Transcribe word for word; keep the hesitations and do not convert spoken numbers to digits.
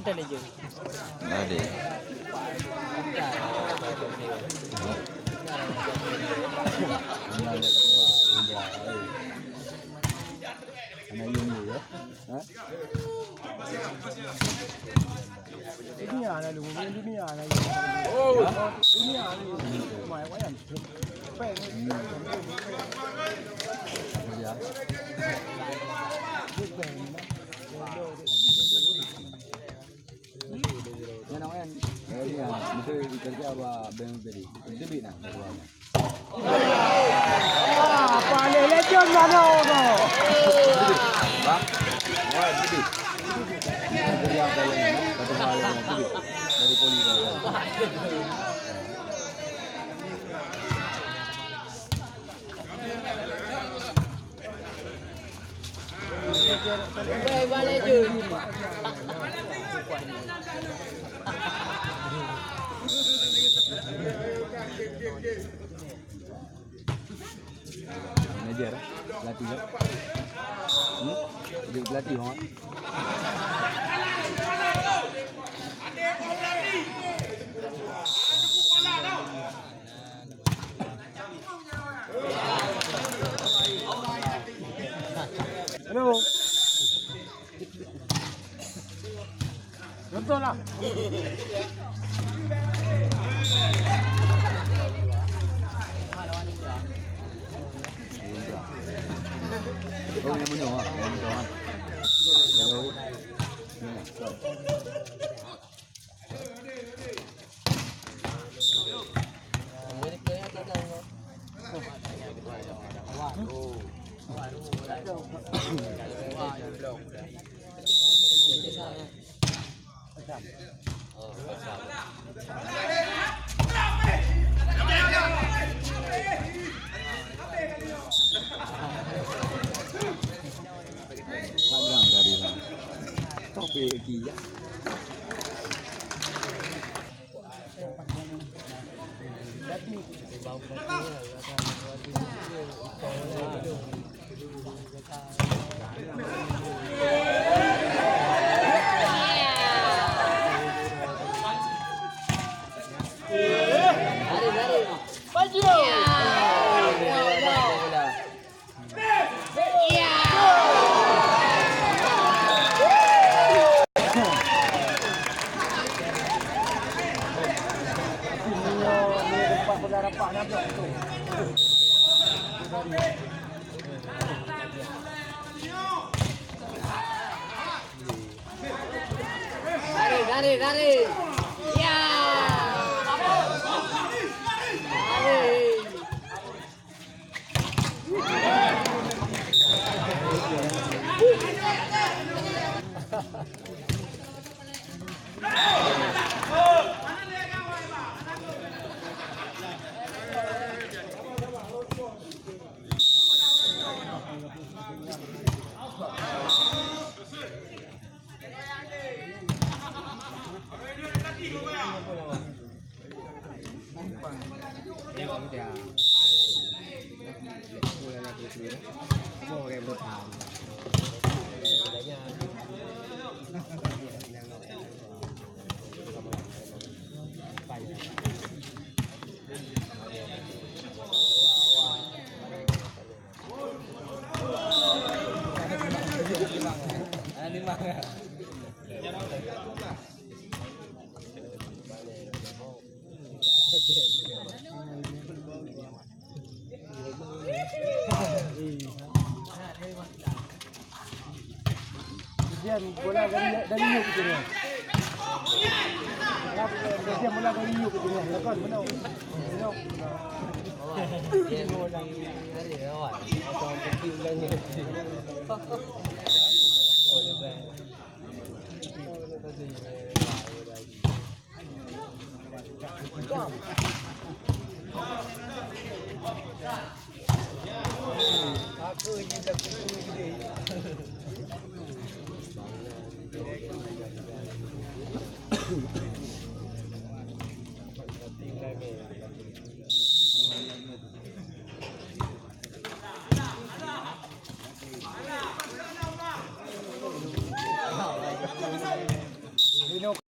Ada. Anak Yun ni, ya? Ha? Dunia na lu, dunia na lu. Oh, dunia na lu. Mai wayan. Peng. Ya. Nyan awak nyan. Eh, nyan. Beutôi, kerja ba bank tadi. Tebik nah, keduanya. Ah, paling legend mana tu? Bang, awak tebik. Ini kerja apa yang, kata hal yang tebik. Dari poli. Manager, pelatih, ya? Hmm? Jadi pelatih, Mat. Hello. Betul lah. Oh, yang benar, ah. Yang benar, ah. Hello. Topik lagi, ya. Tarik, tarik, tarik. Ya. Tarik. Kemudian bola dari, dari Yub itu dia. Kemudian bola dari Yub itu dia. Lakukan, menang. Menang.